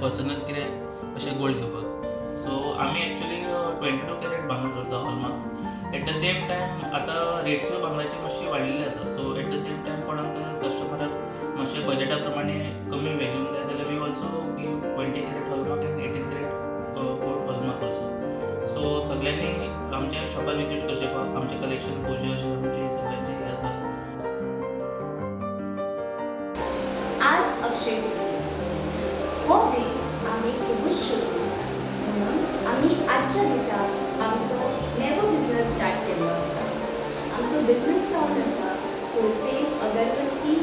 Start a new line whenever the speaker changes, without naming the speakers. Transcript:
Personal कितें अशें gold घेवपाक. सो आमी एक्चुअली 22 कॅरेट भांगर दवरता hallmark. At the same time आतां रेट्सूय भांगराची मातशी वाडलेली आसा. So at the same time कोणाक तर कस्टमराक मातशें बजेटा प्रमाणे कमी व्हॅल्यून जाय जाल्यार we also give 20 carat hallmark and 18 carat gold hallmark also. So सगळ्यांनी आमच्या शॉपार विजीट करचें, आमचें कलेक्शन पळोवचें अशें आमचें सगळ्यांचें हें आसा.
आज अक्षय तृतीया हो दीस आमी खुबूच शुभ म्हणून आमी आजच्या दिसा आमचो नेवो बिजनस स्टार्ट केल्लो आसा. आमचो बिजनस जावन आसा होलसेल अगरबत्ती,